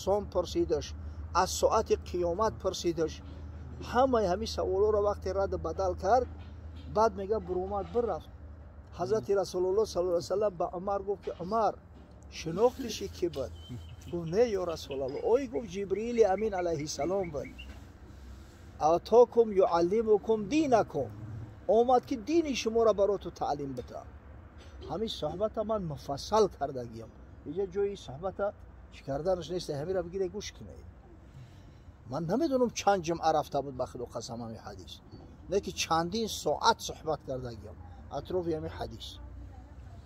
инсон пурсидаш, аз соати қиёмат пурсидаш. Ҳамаи ҳамин саволҳоро вақте раду бадал кард, баъд мега буромад бирафт. Ҳазрати Расулуллоҳ саллаллоҳу алайҳи васаллам ба Умар гуфт ки Умар, шинохтиши ки буд? Гуфт не, ё Расулаллоҳ. Ой, гуфт, Ҷибриили Амин алайҳиссалом буд. Атокум юаллимукум динакум, омад ки дини шуморо бароту таълим бита. Ҳамин суҳбата ман муфассал кардагиям. Иҷа ҷои суҳбата чӣ карданаш нест, ҳамира бигире гӯш кунед. Ман намедонам чанд ҷумъа рафта буд, ба Худо қасам, ҳамин ҳадис, не ки чандин соат суҳбат кардагиям атрофи ҳамин ҳадис.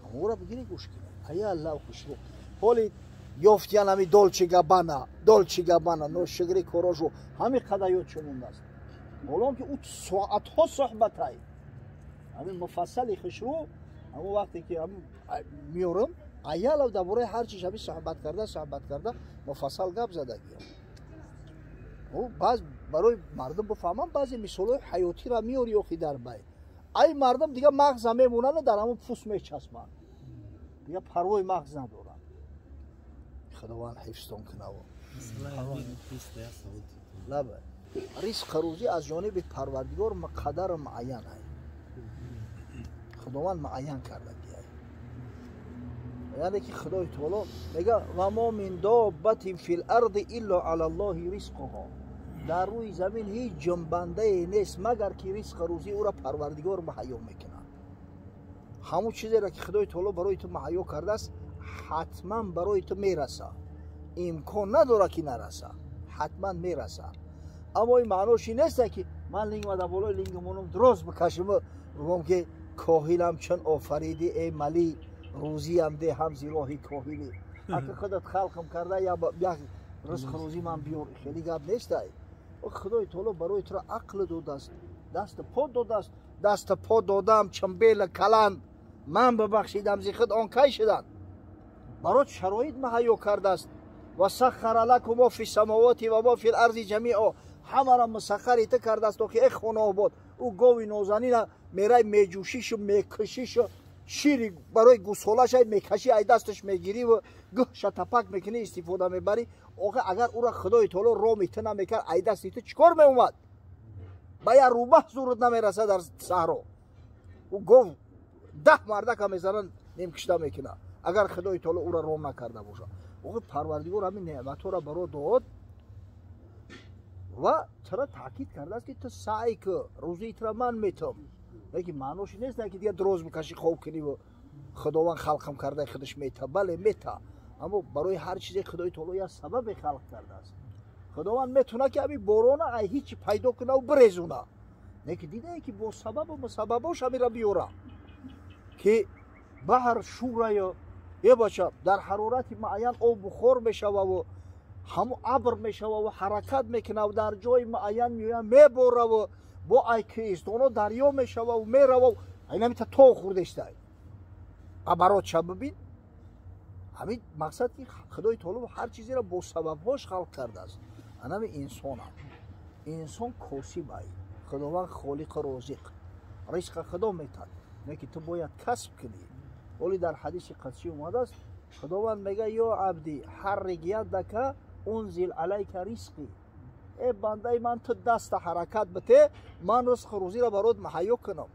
Ҳамора бигире гӯш кунед. Ая Аллоҳ хушрӯ. Ҳоли ёфтиян ҳами Долче Габбана, Долче Габбана, ношигри корошо ҳамин қадар ёд чунундааст. Ҳолон ки ӯ соатҳо суҳбатай. Ҳамин муфассали хушрӯ, ҳамон вақте ки меорам, аялав дар бораи ҳар чиз ҳамин суҳбат карда, суҳбат карда, муфассал гап задагиям. Баъз барои мардум бифаҳмам, баъзе мисолҳои ҳаётиро меори охи дар байн. Ай мардум дига мағза мемонанд, дар ҳамон пӯст мечаспанд. Дига парвои мағз надоранд. Худованд ҳифзтон кунаву. Лаба. Ризқ рӯзӣ аз ҷониби Парвардигор муқаддару муайян ай. Худованд муайян кардагиай. Яъне ки Худои Таоло мега ва мо мин доббатин фил арди илло алаллоҳи ризқуҳо. Дар рӯи замин ҳеҷ ҷунбандае нест, магар ки ризқу рӯзии ӯро Парвардигор муҳайё мекунад. Ҳамон чизеро ки Худои Таоло барои ту муҳайё кардааст, ҳатман барои ту мераса. Имкон надорад ки нараса, ҳатман мераса. Аммо ин маънош ин нест ки ман лингма дар болои лингмонам дроз бикашам, бигӯям ки коҳилам чун офаридӣ эй малӣ, рӯзиям де ҳам зи роҳи коҳилӣ. Ака худат халқам карда, як ризқу рӯзӣ ман биёр, хеле гап нестай. Худои Таоло барои туро ақл додааст, дасту по додааст. Дасту по додам чамбела каланд, ман бибахшидам зи худ он кай шуданд. Барот шароит муҳайё кардааст. Ва саххара лакум мо фи самавоти ва мо фил арзи ҷамиъо, ҳамаро мусаххари ту кардааст. Охи э хонаобод, ӯ гови нозанина мерай меҷӯшишу мекушишу шири барои гусолашай мекашӣ, ай дасташ мегирӣ ва гӯҳша тапак мекунӣ, истифода мебарӣ. Охи агар ӯра Худои Таоло роми ту намекард, ай дасти ту чӣ кор меомад? Ба як рӯбаҳ зурут намерасад дар саҳро. Ӯ гов 10 мардака мезананд, немкушта мекунад, агар Худои Таоло ӯра ром накарда бошад. Охи Парвардигор ҳамин неъматҳоро баро дод ва тура таъкид кардааст ки ту саъй кӯ, рӯзии тура ман метам. Лекин маънош нест ки дига дроз бикашӣ, хоб кунӣ ва Худованд халқам карда худаш мета. Бале, мета, аммо барои ҳар чизе Худои Таоло як сабабе халқ кардааст. Худованд метавонад ки ҳамин борона ай ҳичи пайдо кунаву бирезона, лекин дидае ки бо сабабу мусабабош ҳамира биёра ки баҳр шӯраю е бача дар ҳарорати муайян об бухор мешававу ҳамун абр мешававу ҳаракат мекунаву дар ҷои муайян меояд, мебораву бо ай кӯҳистоно дарё мешававу мерававу айнамита то хӯрдестай. Абаротша бибин. Ҳамин мақсад ки Худои Таоло ҳар чизеро бо сабабҳош халқ кардааст. Анами инсонам. Инсон косиб ай. Худованд холиқу розиқ. Ризқа Худо метад. Не ки ту бояд касб кунӣ. Оли дар ҳадиси қудсӣ омадааст, Худованд мега ё абди ҳаррик ядака унзил алайка ризқи. Э бандаи ман, ту даста ҳаракат бите, ман ризқу рӯзиро барот муҳайё кунам.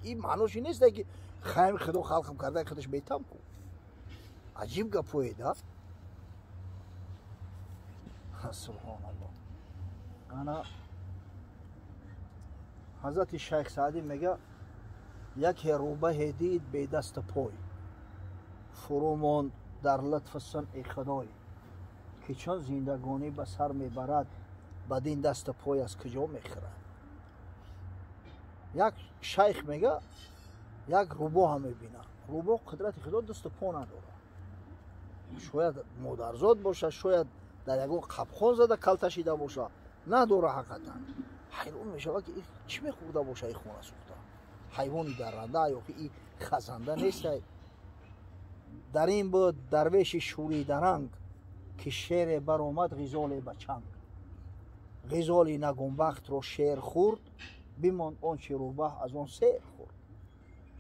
Ин маънош ин нест ки хайм Худо халқам карда худаш метам ку. Аҷиб гапое да. Субҳоналлоҳ. Ана ҳазрати Шайх Саъдӣ мега яке рӯбаҳе дид бедасту пой, фурӯ монд дар лутфу сунъи Худой, ки чун зиндагонӣ ба сар мебарад, бадин дасту пой аз куҷо мехӯрад. Як шайх мега як рӯбоҳа мебинад. Рӯбоҳ қудрати Худо дасту по надорад. Шояд модарзод бошад, шояд дар ягон қабхон зада калташида бошад, надора. Ҳақиқатан ҳайрон мешавад ки чӣ мехӯрда боша и хона сӯхта, ҳайвони дарранда ё ки и хазанда нестай. Дар ин буд дарвеши шӯридаранг, ки шере баромад ғизоле ба чанг. Ғизоли нагумбахтро шер хӯрд, бимонд он чи рӯбаҳ аз он сер хӯрд.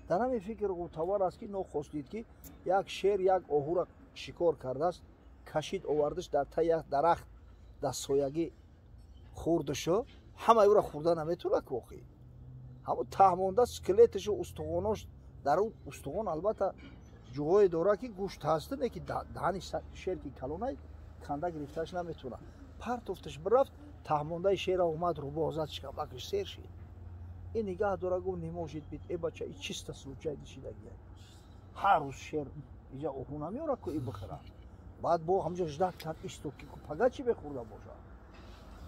Дар ҳамин фикр ғӯтавар аст ки нохост дид ки як шер як оҳура шикор кардааст, Кашид овардаш дар таи як дарахт дар соягӣ хӯрдашу ҳамаи ӯра хӯрда наметавонад ку охи. Ҳамун таҳмонда скелеташу устухонош дар ӯ устухон албатта ҷуғое дорад ки гӯшт ҳаст, не ки даҳани шер ки калонай канда гирифтааш наметавонад. Партофташ бирафт, таҳмондаи шера омад рӯбоҳ зад шикамбакаш сер шид. Ин нигаҳ дора гуфт не может быть, э бача и чисто случайно шидагия. Ҳар рӯз шер иҷа оҳу намеорад ку и бихӯра. Баъд бо ҳамҷо ждать кард истод ки пага чӣ бехӯрда бошад.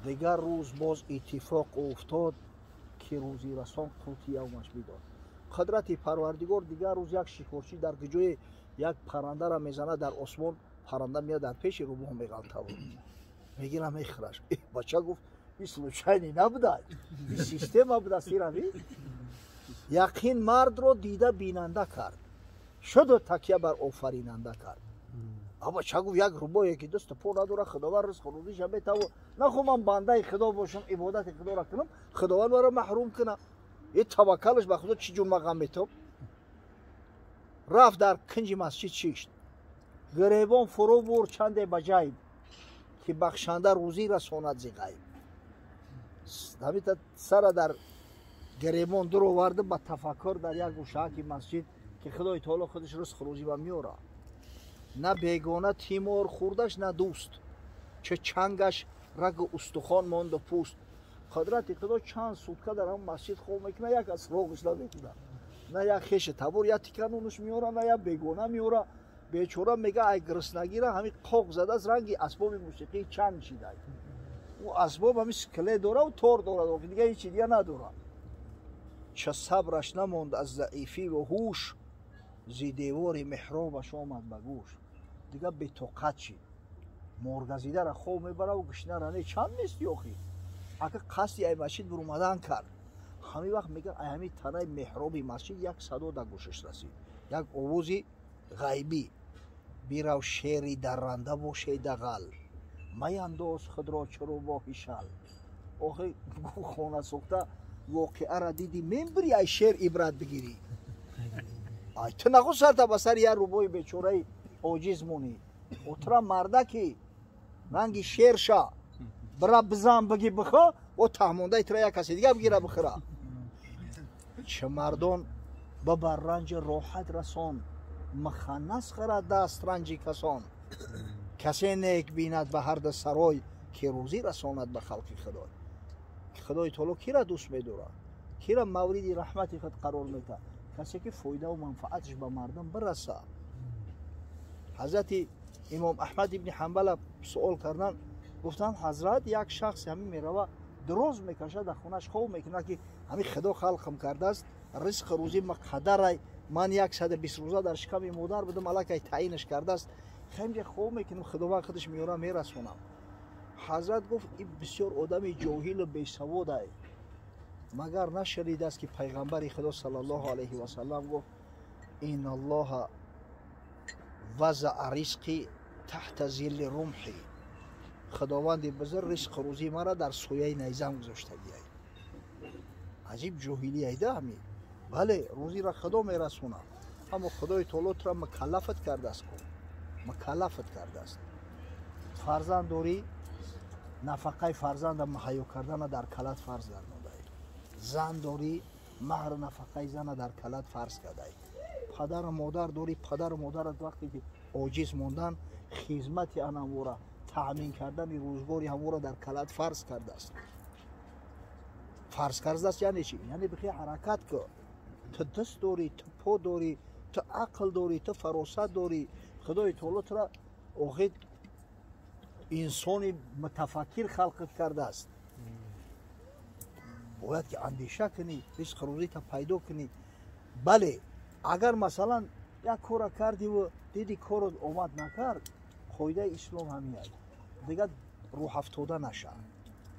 Дигар рӯз боз иттифоқ уфтод ки рӯзирасон қути явмаш бидод. Қудрати Парвардигор дигар рӯз як шикорчӣ дар ҷое як паррандара мезанад дар осмон, парранда меяд дар пеши рӯбоҳ меғалтавад. Мегира мехӯраш. Бача гуфт и случайно набуда, и система будааст ирави. Яқин мардро дида бинанда кард. Шуду такя бар офаринанда кард. Аба ча гуфт як рӯбоҳе ки дасту по надора Худованд ризқу рӯзиша метаву нахо ман бандаи Худо бошам ибодати Худоро кунам Худованд маро маҳрум кунад. Е таваккалаш ба Худо чӣ ҷур ман ғам метоб. Рафт дар кинҷи масҷид шишт. Гиребон фурӯ бурд чанде ба ҷайб ки бахшанда рӯзӣ расонад зи ғайб. Ҳамита сара дар гиребон дур оварда ба тафаккур дар як гӯшааки масҷид ки Худои таоло худаш ризқу рӯзӣ ба меорад. На бегона тимор хӯрдаш на дӯст, ча чангаш рагу устухон монду пӯст. Қудрати Худо чанд сутка дар ҳамон масҷид хоб мекунад, як аз роғиш намекунад. На як хеши табор як тика нонуш меора, на як бегона меора. Бечора мега ай гурснагира ҳамин қоқ задааст ранги асбоби мусиқии чанг шидай. Ӯ асбоб ҳамин скелет дора тор дорад, охи дига ҳеҷ дига надорад. Ча сабраш намонд аз заифиву ҳуш, зи девори меҳробаш омад ба гӯш. Дига бетоқат шид. Моргазидара хоб мебараву гушнара не чанд нести охи. Ака қасди ай масҷид бурумадан кард. Ҳамин вақт мега ай ҳамин танаи меҳроби масҷид як садо дар гӯшаш расид. Як овози ғайбӣ. Бирав шери дарранда боше дағал. Маяндоз худро чу рӯбоҳи шал. Охи хона сӯхта воқеаро диди мембири ай шер ибрат бигирӣ. Ай ту нахо сарта ба сари як рӯбоҳи бечораи оҷиз монӣ. Отра мардаки ранги шер ша. Бира бизан биги бихо, о таҳмондаи тура як касе дига бигира бихӯра. Чӣ мардон ба бар ранҷи роҳат расон, муханнас хӯрад даст ранҷи касон. Касе нек бинад ба ҳар ду сарой, ки рӯзӣ расонад ба халқи Худой. Худои таоло кира дӯст медорад, кира мавриди раҳмати худ қарор метаҳад? Касе ки фоидаву манфааташ ба мардум бираса. Ҳазрати имом Аҳмад ибни Ҳанбала суол карданд, гуфтанд ҳазрат як шахс ҳамин мерава дроз мекашад дар хонаш хоб мекунад ки ҳамин Худо халқам кардааст, ризқу рӯзӣ ма қадарай, ман 120 рӯза дар шиками модар будам, аллакай таъинаш кардааст, хемҷа хоб мекунам, Худованд худаш меёра мерасонам. Ҳазрат гуфт ин бисёр одами ҷоҳилу бесаводай. Магар нашунидааст ки пайғамбари Худо саллаллоҳу алайҳи васаллам гуфт инналлоҳа вазаа ризқи таҳта зилли румҳи. Худованди бузург ризқу рӯзии маро дар сояи найзам гузоштагиай. Аҷиб ҷоҳилияйда ҳамин. Бале, рӯзиро Худо мерасонад, аммо Худои таоло туро мукаллафат кардааст ку. Мукаллафат кардааст. Фарзанд дорӣ, нафақаи фарзанда муҳайё кардана дар калат фарз гардондаӣ. Зан дорӣ, маҳру нафақаи зана дар калат фарз кардаӣ. Падару модар дорӣ, падару модарат вақте ки оҷиз мондан, хизмати анамвора, таъмин кардани рӯзгори ҳамвора дар калат фарз кардааст. Фарз кардааст яъне чӣ? Яъне бихе ҳаракат кун. Ту даст дорӣ, ту по дорӣ, ту ақл дорӣ, ту фаросат дорӣ. Худои таоло тура охир инсони мутафаккир халқат кардааст. Бояд ки андеша кунӣ, ризқу рӯзита пайдо кунӣ. Бале, агар масалан як кора кардиву диди корро омад накард, қоидаи ислом ҳамин аст. Дигар рӯҳафтода наша.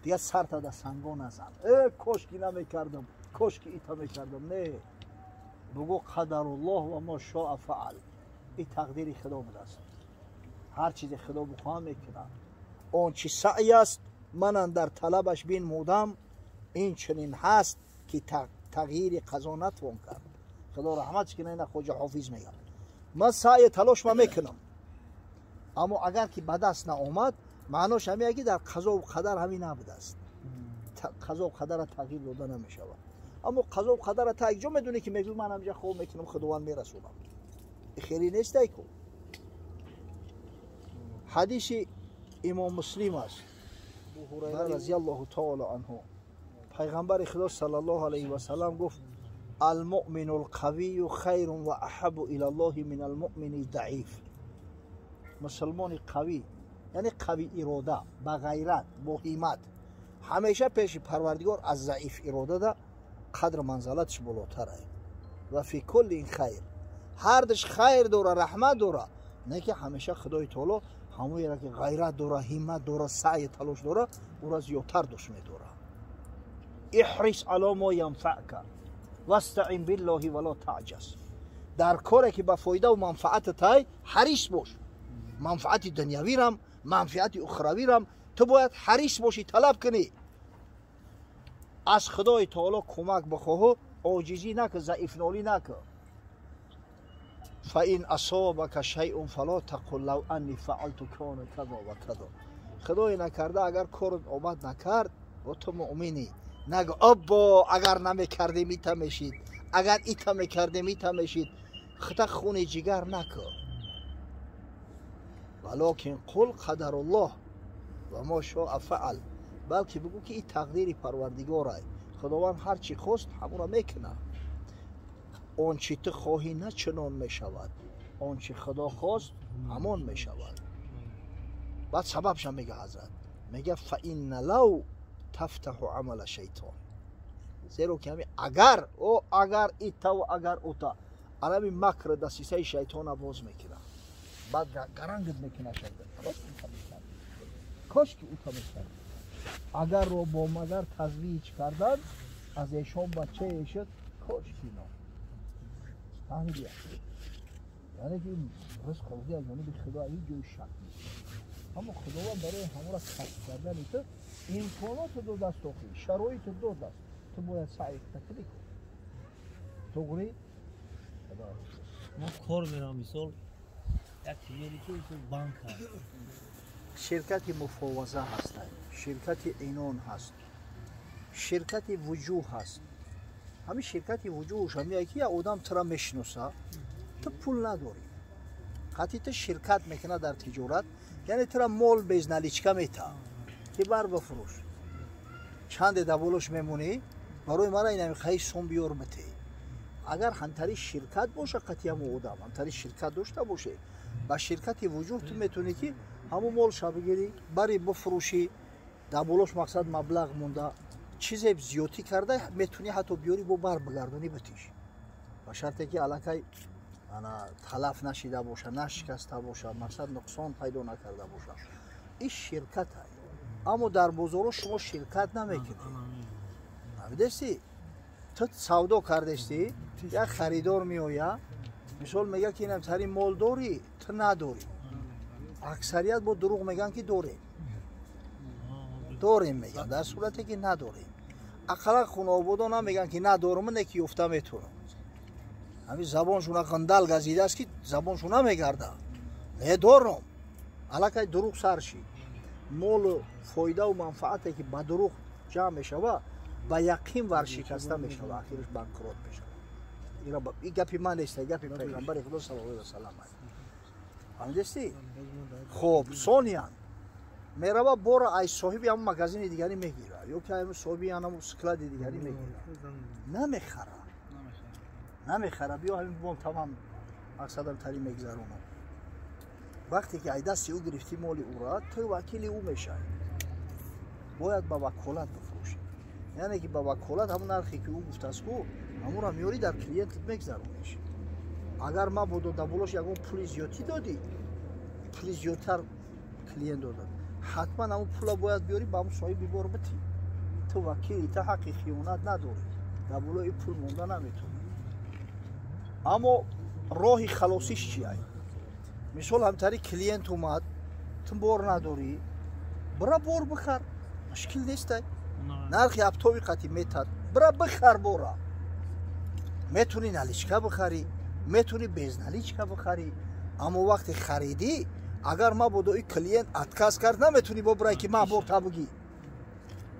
Дигар сарта дар санго назан. Э, кошки намекардам, кошки ита мекардам. Не. Бугӯ қадаруллоҳ ва мо шоа фаал. Ин тақдири Худо будааст. Ҳар чизе Худо бихоҳад мекунад. Он чи саъй аст, ман андар талабаш бинмудам, ин чунин ҳаст ки тағйири қазо натвон кард. Худо раҳматш кунад, ина Хоҷа Ҳофиз мегӯяд. Ман саъю талошма мекунам. Аммо агар ки ба даст наомад, маънош ҳамин ки дар қазову қадар ҳамин набудааст. Қазову қадара тағйир дода намешавад. Аммо қазову қадара та якҷо медонӣ ки мегӯй ман ҳамҷа хоб мекунам, Худованд мерасонам. Хеле нестай ку. Ҳадиси Имом Муслим аст. Абу Ҳурайра разияллоҳу таоло анҳу, пайғамбари Худо саллаллоҳу алайҳи васаллам гуфт: алмуъмину лқавию хайрун ва аҳабу илаллоҳи мин алмуъмини даиф. Мусулмони қавӣ, яъне қавӣ ирода, ба ғайрат, бо ҳиммат, ҳамеша пеши Парвардигор аз заиф иродада қадр манзалаташ болотар ай. Ва фи куллин хайр, ҳардаш хайр дора, раҳмат дора, не ки ҳамеша Худои таоло ҳамоеро ки ғайрат дора, ҳиммат дора, саъи талош дора, ӯро зиёдтар дӯст медора. Иҳрис ало мо янфаъка вастаин биллоҳи вало таъҷаз. Дар коре ки ба фоидаву манфаатат ай ҳарис бош. Манфаати дунявирам, манфиати ухравирам ту бояд ҳарис бошӣ, талаб кунӣ. Аз Худои таоло кӯмак бихоҳу, оҷизӣ накӣ, заифнолӣ накӣ. Фаин асобака шайъун фало тақул лав анни фаалту кона казо ва казо. Худое накарда агар корот омад накард, бо ту муъминӣ, нагӯ оббо агар намекардем ита мешид, агар ита мекардем ита мешид. Хута хуни ҷигар накӯ. Валокин қул қадаруллоҳ ва мо шоа фаал, балки бигӯ ки ин тақдири Парвардигорай, Худованд ҳар чӣ хост ҳамонро мекунад. Он чӣ ту хоҳӣ на чунон мешавад, он чӣ Худо хост ҳамон мешавад. Баъд сабабша мега ҳазрат, мега фаинна лав тафтаҳу амала шайтон, зеро ки ҳами агар о агар итаву агар ута анами макр дасисаи шайтона боз мекунад, баъд гарангит мекунад. Кош ки ута мекард. Агарро бо магар тазвиҷ кардан, аз эшон бачае шуд, кош кино. Фаҳмидия? Яъне ки ризқ рӯзӣ аз ҷониби Худо, ҳеҷ ҷои шак нест. Аммо Худованд барои ҳамора касб кардани ту имконоту додааст, охи шароиту додааст, ту бояд саъй кунӣ. Туғри? Мо кор мерам, мисол як тиҷори ки банк ҳаст. Ширкати муфоваза ҳастад, ширкати инон ҳаст, ширкати вуҷӯҳ ҳаст. Ҳамин ширкати вуҷӯҳш ҳамяе ки як одам тура мешиноса, ту пул надорӣ, қатъи ту ширкат мекунад дар тиҷорат, яъне тура мол без наличка мета ки бар бифурӯш, чанде даволош мемонӣ, барои мара инами хаи сом биёр бите. Агар ҳамтари ширкат боша, қатъи ҳамун одам ҳамтари ширкат дошта боше, ба ширкати вуҷӯҳ ту метавонӣ ки ҳамун молша бигирӣ, бари бифурӯшӣ, дар болош мақсад маблағ монда, чизе зиёдтӣ карда метавонӣ ҳатто биёрӣ бо бар бигардонӣ битиш, ба шарте ки аллакай талаф нашида боша, нашикаста боша, мақсад нуқсон пайдо накарда боша. Ин ширкат ай. Аммо дар бозорҳо шумо ширкат намекунед. Фаҳмидастӣ? Ту савдо кардестӣ, як харидор меояд, мисол мега ки инам тари мол дорӣ, ту надорӣ. Аксарият бо дурӯғ мегӯянд ки дорем, дорем мегӯянд, дар сурате ки надорем. Ақаллан хуноободон намегӯянд ки надорум, не ки ёфта метавонам. Ҳамин забоншуна ғандал газидааст ки забоншу намегарда. Не дорум, аллакай дурӯғ сар шид. Молу фоидаву манфаате ки ба дурӯғ ҷамъ мешава, ба яқин варшикаста мешава, ахираш банкрот мешава. Ин гапи ман нест, гапи пайғамбари Худо саллаллоҳу алайҳи васаллам аст. Фаҳмидастӣ? Хоб, сониян мерава бора ай соҳиби ҳамун магазини дигарӣ мегира, ё ки ҳамун соҳиби ҳамун склади дигарӣ мегира, намехара, намехара. Биё ҳамин бом тамам мақсадам тари мегзаронам. Вақте ки ай дасти ӯ гирифтӣ моли ӯра, ту вакили ӯ мешавӣ, бояд ба ваколат бифурӯшӣ. Яъне ки ба ваколат ҳамун нархе ки ӯ гуфтааст ку, ҳамонро меёрӣ дар клиентат мегзарониш. Агар мабодо дар болош ягон пули зиёдтӣ додӣ, пули зиёдтар клиент додад, ҳатман ҳамун пула бояд биёрӣ ба ҳамун соҳиби бор битӣ. Ту вакили, ту ҳаққи хиёнат надорӣ, дар болои пул монда наметавонӣ. Аммо роҳи халосиш чи ай? Мисол ҳамтари клиент омад, ту бор надорӣ, бира бор бихар, мушкил нестай. Нархи оптовый қатӣ метад, бира бихар бора. Метавонӣ наличка бихарӣ, метавонӣ без наличка бихарӣ, аммо вақте харидӣ Агар мабодо и клиент отказ кард, наметуни бобурай ки ман бор табугӣ.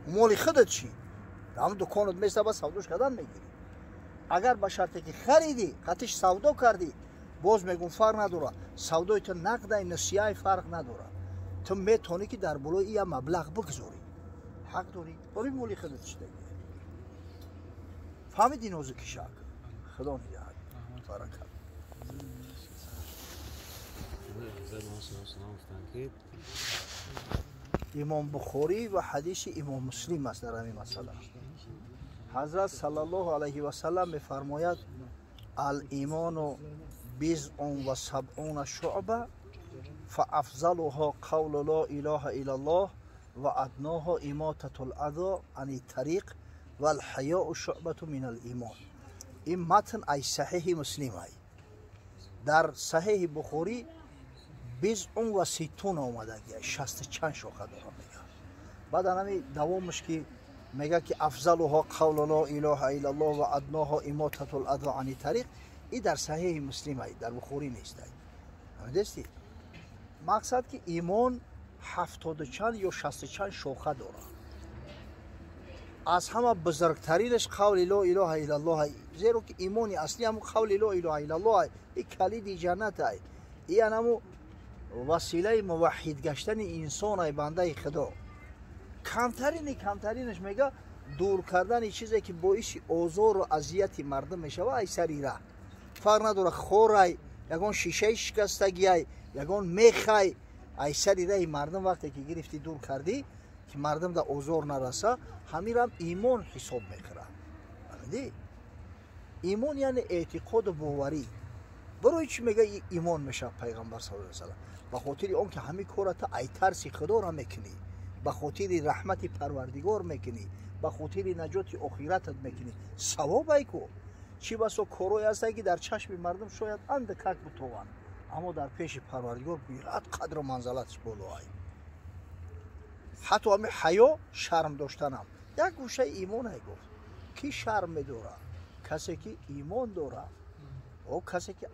Моли худат чӣ? Ҳамн дуконат места, ба савдош кардан мегирӣ. Агар ба шарте ки харидӣ, қатиш савдо кардӣ, боз мегум фарқ надора. Савдои ту нақдай, насияй фарқ надора. Ту метавонӣ ки дар болои ия маблағ бигузорӣ. Ҳақ дорӣ. Бори моли худат чидаги. Фаҳмидӣ нозуки шак? Худо нигаҳад. Баракат. Имом Бухорӣ ва ҳадиси Имом Муслим аст дар ҳамин масъала. Ҳазрат саллаллоҳу алайҳи васаллам мефармояд: ал-имону бизъун ва сабъуна шуъба фаафзалуҳо қавлу ло илоҳа иллаллоҳ ва адноҳо имотатул азо ани тариқ валҳаёу шуъбату минал имон. Ин матн ай саҳиҳи Муслим ай. Дар саҳиҳи Бухорӣ бизъун ва ситтун омадаги, шасту чанд шоха дора мега. Баъд анами давомаш ки мега ки афзалуҳо қавлу ло илоҳа иллаллоҳ ва адноҳо имотатул азо ани тариқ, и дар саҳиҳи Муслим ай, дар Бухорӣ нест ай. Фаҳмидасти? Мақсад ки имон 70 чанд ё 60 чанд шоха дорад. Аз ҳама бузургтаринаш қавли ло илоҳа иллаллоҳ, зеро ки имони аслӣ ҳамун қавли ло илоҳа иллаллоҳ, и калиди ҷаннат ай, и анаму василаи муваҳҳид гаштани инсон ай, бандаи Худо. Камтарини камтаринаш мега дур кардани чизе ки боиси озору азияти мардум мешава ай сари раҳ. Фарқ надора хорай, ягон шишаи шикастагиай, ягон мехай, ай сари раҳи мардум вақте ки гирифтӣ дур кардӣ ки мардум да озор нараса, ҳамирам имон ҳисоб мекунад. Фаҳмидӣ? Имон яъне эътиқоду боварӣ. Барои чӣ мега имон мешавад пайғамбар саллаллоҳу алайҳи васаллам? Ба хотири он ки ҳамин корро ту ай тарси Худоро мекунӣ, ба хотири раҳмати Парвардигор мекунӣ, ба хотири наҷоти охиратат мекунӣ. Савоб ай ку. Чӣ басо корҳое ҳастанд ки дар чашми мардум шояд андакак бутованд, аммо дар пеши Парвардигор беҳад қадру манзалаташ боло ай. Ҳатто ҳамин ҳаё, шарм доштанам як гӯшаи имон ай гуфт. Ки шарм медорад? Касе ки имон дорад. О касе ки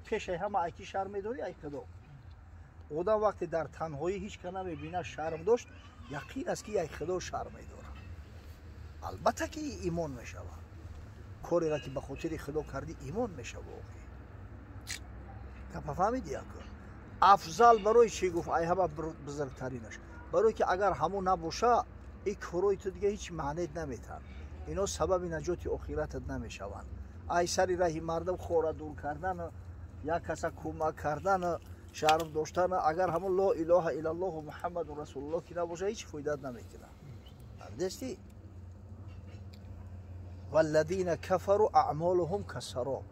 пешаи ҳама ай ки шарм медорӣ? Ай Худо. Одам вақте дар танҳоӣ ҳеҷ ка намебинад шарм дошт, яқин аст ки ай Худо шарм медорад. Албатта ки имон мешавад. Кореро ки ба хотири Худо кардӣ имон мешавад. Гапа фаҳмидӣ яко? Афзал барои чӣ гуфт ай ҳама бузургтаринаш? Барои ки агар ҳамон набоша, ин корҳои ту дига ҳеҷ маънет наметаҳанд. Ино сабаби наҷоти охиратат намешаванд. Ай сари раҳи мардум хора дур кардан, як каса кӯмак кардан, шарм доштан, агар ҳамон ло илоҳа иллаллоҳу муҳаммадун расулуллоҳ ки набоша, ҳеҷ фоидат намекунад. Фаҳмидасти? Валлазина кафару аъмолуҳум кассароб.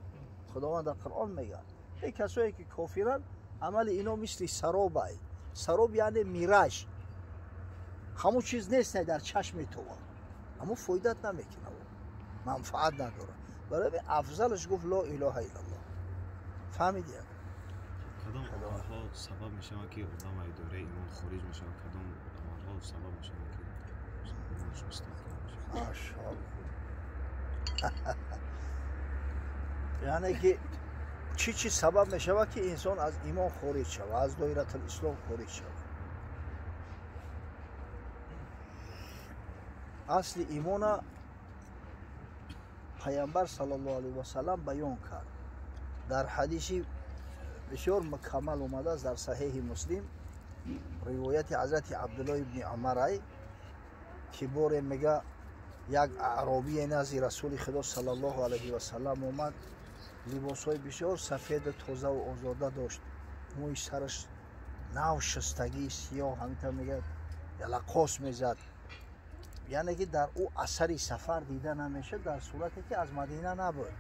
Худованд дар Қуръон мегӯяд: эй касое ки кофиранд, амали ино мисли сароб ай. Сароб яъне мираж. Ҳамон чиз нест дар чашми ту, аммо фоидат намекунад, манфаат надорад. Барои афзалаш гуфт ло илоҳа иллаллоҳ. Фаҳмидӣ? Кадом амалҳо сабаб мешаванд ки одам аз доираи имон хориҷ мешавад? Кадом амалҳо сабаб мешаванд ки имонаш мустаҳкам мешавад? Машааллоҳ. Яъне ки чӣ чиз сабаб мешавад ки инсон аз имон хориҷ шавад, аз доиратул ислом хориҷ шавад? Асли имона пайғамбар саллаллоҳу алайҳи васаллам баён кард. Дар ҳадиси бисёр мукаммал омадааст дар саҳиҳи Муслим, ривояти ҳазрати Абдуллоҳ ибни Умар ай ки боре мега як аъробие назди Расули Худо саллаллоҳу алайҳи васаллам омад, либосҳои бисёр сафеду тозаву озода дошт, мӯи сараш нав шистагии сиёҳ, ҳаминтавр мега ялақос мезад, яъне ки дар ӯ асари сафар дида намешуд, дар сурате ки аз Мадина набуд,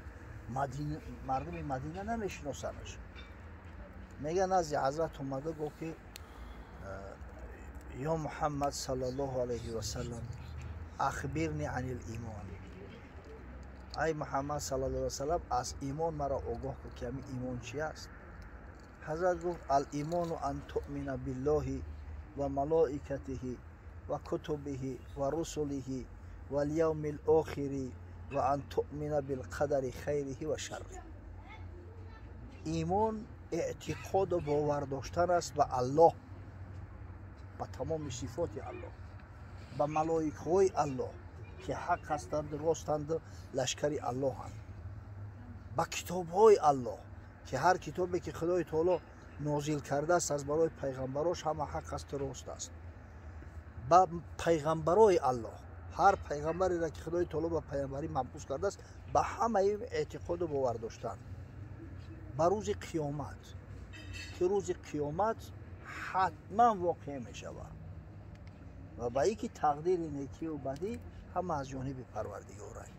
мардуми Мадина намешиносанаш. Мега назди ҳазрат омада гуфт ки ё Муҳаммад саллаллоҳу алайҳи васаллам, ахбирни анил имон. Ай Муҳаммад саллаллоҳу алайҳи васаллам, аз имон маро огоҳ кун ки ҳамин имон чи аст. Ҳазрат гуфт: ал имону ан туъмина биллоҳи ва малоикатиҳи ва кутубиҳи ва русулиҳи вал явмил охири ва ан туъмина билқадари хайриҳи ва шарриҳ. Имон Эътиқоду бовар доштан аст ба Аллоҳ, ба тамоми сифоти Аллоҳ, ба малоикҳои Аллоҳ ки ҳақ ҳастанд, ростанд, лашкари Аллоҳанд, ба китобҳои Аллоҳ ки ҳар китобе ки Худои Таоло нозил кардааст аз барои пайғамбарош ҳама ҳақ асту рост аст, ба пайғамбарои Аллоҳ, ҳар пайғамбареро ки Худои Таоло ба пайғамбарӣ мабъус кардааст, ба ҳамаи эътиқоду бовар доштан, ба рӯзи қиёмат ки рӯзи қиёмат ҳатман воқеъ мешавад ва ба ин ки тақдири некию бадӣ ҳама аз ҷониби Парвардигорай,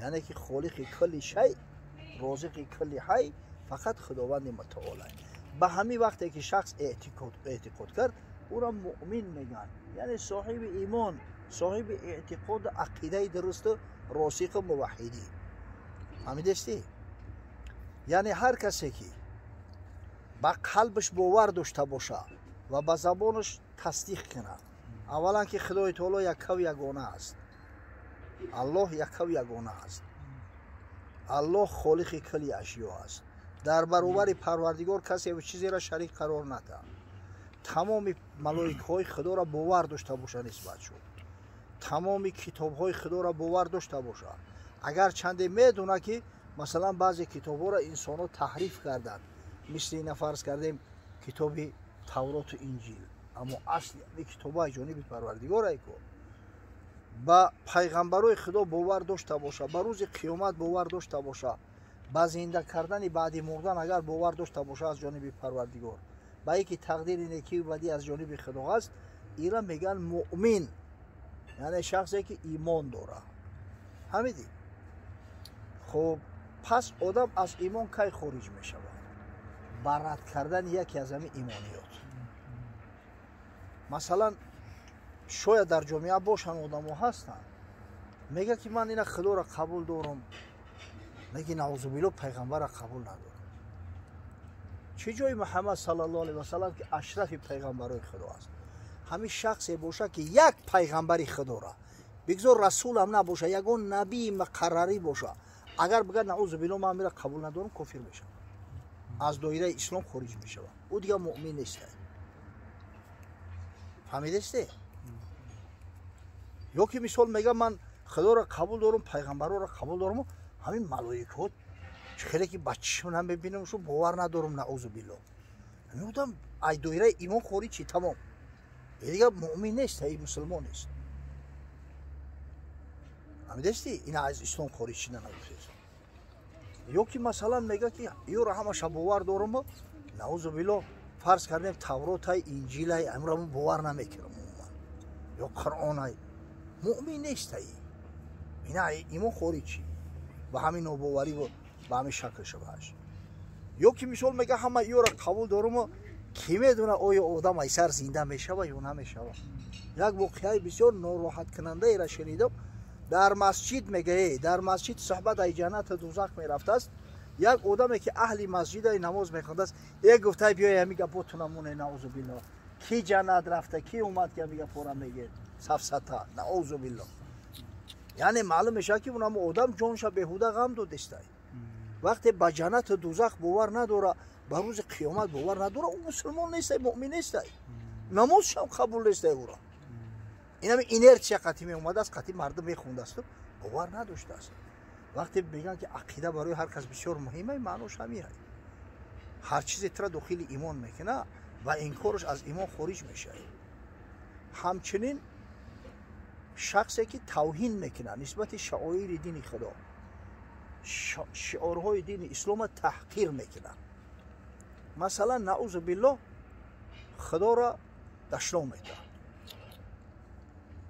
яъне ки холиқи кулли шай, розиқи кулли ҳай фақат Худованди Мутаолай. Ба ҳамин вақте ки шахс эътиқод кард, ӯро муъмин мегӯянд, яъне соҳиби имон, соҳиби эътиқоду ақидаи дурусту росиқу муваҳҳидӣ. Фаҳмидестӣ? Яъне ҳар касе ки ба қалбаш бовар дошта бошад ва ба забонаш тасдиқ кунад, аввалан ки Худои Таоло яккаву ягона аст, Аллоҳ яккаву ягона аст, Аллоҳ холиқи кулли ашё аст, дар баробари Парвардигор касе чизеро шарик қарор надиҳад, тамоми малоикҳои Худоро бовар дошта бошад нисбат шуд, тамоми китобҳои Худоро бовар дошта бошад, агар чанде медонад ки масалан баъзе китобҳоро инсонҳо таҳриф карданд, мисли ина фарз кардем китоби Тавроту Инҷил, аммо асли ҳамин китобҳо ҷониби Парвардигор айко, ба пайғамбарои Худо бовар дошта бошад, ба рӯзи қиёмат бовар дошта бошад, ба зинда кардани баъди мурдан агар бовар дошта бошад аз ҷониби Парвардигор, ба ин ки тақдири некию бадӣ аз ҷониби Худо аст, ира мегӯянд муъмин, яъне шахсе ки имон дорад. Ҳамидӣ? Хуб, пас одам аз имон кай хориҷ мешавад? Ба рад кардани яке аз ҳамин имониёт. Масалан, шояд дар ҷомеа бошанд одамо ҳастанд, мегӯяд ки ман ина Худоро қабул дорам, лекин наъузубилло пайғамбарро қабул надорам. Чӣ ҷои Муҳаммад саллаллоҳу алайҳи васаллам ки ашрафи пайғамбарои Худо аст, ҳамин шахсе бошад ки як пайғамбари Худоро, бигзор расулам набошад, ягон набии муқаррарӣ бошад, агар бигӯяд наъузубилло ман амира қабул надорам, кофир мешавад, аз доираи ислом хориҷ мешавад, ӯ дигар муъмин нест. Фаҳмидесте? Ё ки мисол мегӯям ман Худоро қабул дорам, пайғамбарҳоро қабул дорам, ҳамин малоикаҳо хеле ки ба чишм намебинам, шу бовар надорам, наъузубилло. Ҳамин одам ай доираи имон хориҷ чи тамом, дигар муъмин нест, ай мусулмон нест. Фаҳмидести? Ина аз ислом хориҷ шида нагуфтест. Ё ки масалан мегӯяд ки ёро ҳамаша бовар дорам, наъузубилло фарз кардем Тавротай, Инҷилай, амро бовар намекунам умуман, ё Қуръонай, муъмин нестай, ина имон хориҷ чи ба ҳамин нобоварӣ ба ҳамин шакл шавааш. Ё ки мисол мега ҳама ёро қабул дорам, ки медона оё одам ай сар зинда мешава ё намешава. Як воқеаи бисёр нороҳаткунандаеро шунидам дар масҷид, мега дар масҷид суҳбат ай ҷаннату дузах мерафтааст, як одаме ки аҳли масҷидаи намоз мехондааст, як гуфтай биёй ҳамин гапотуна моне, наъузубилло, ки ҷаннат рафта, ки омад ки ҳамин гапора мегӯед, сафсата, наъузубилло. Яъне маълум мешавад ки унам одам ҷонша беҳуда ғам додестай. Вақте ба ҷаннату дузах бовар надора, ба рӯзи қиёмат бовар надора, ӯ мусулмон нестай, муъмин нестай, намозшам қабул нестай ӯро. Инами инерсия қатъи меомадааст, қатъи мардум мехондасту бовар надоштааст. Вақте мегӯянд ки ақида барои ҳар кас бисёр муҳима, маънош ҳамин. Ҳар чизе тра дохили имон мекунад ва инкораш аз имон хориҷ мешавад. Ҳамчунин шахсе ки тавҳин мекунад нисбати шаоири дини Худо, шиорҳои дини ислома таҳқир мекунад. Масалан, наъузу биллоҳ, Худоро дашном медиҳад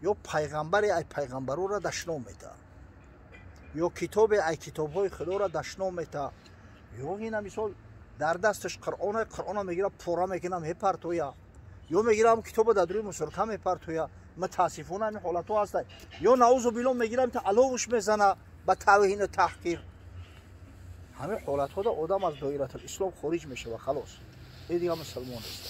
ё пайғамбаре ай пайғамбароро дашном медиҳад ё китобе ай китобҳои Худоро дашном медиҳад, ё ина мисол дар дасташ Қуръона, Қуръона мегирад, пора мекунад, мепартоя, ё мегирам китоба дар рӯи мусурка мепартоя. Мутаассифона ҳамин ҳолатҳо ҳастанд. Ё наъузу биллоҳ мегирам та аловуш мезана ба тавҳину таҳқир. Ҳамин ҳолатҳода одам аз доиратул ислом хориҷ мешавад, халос, э дигар мусулмон нест.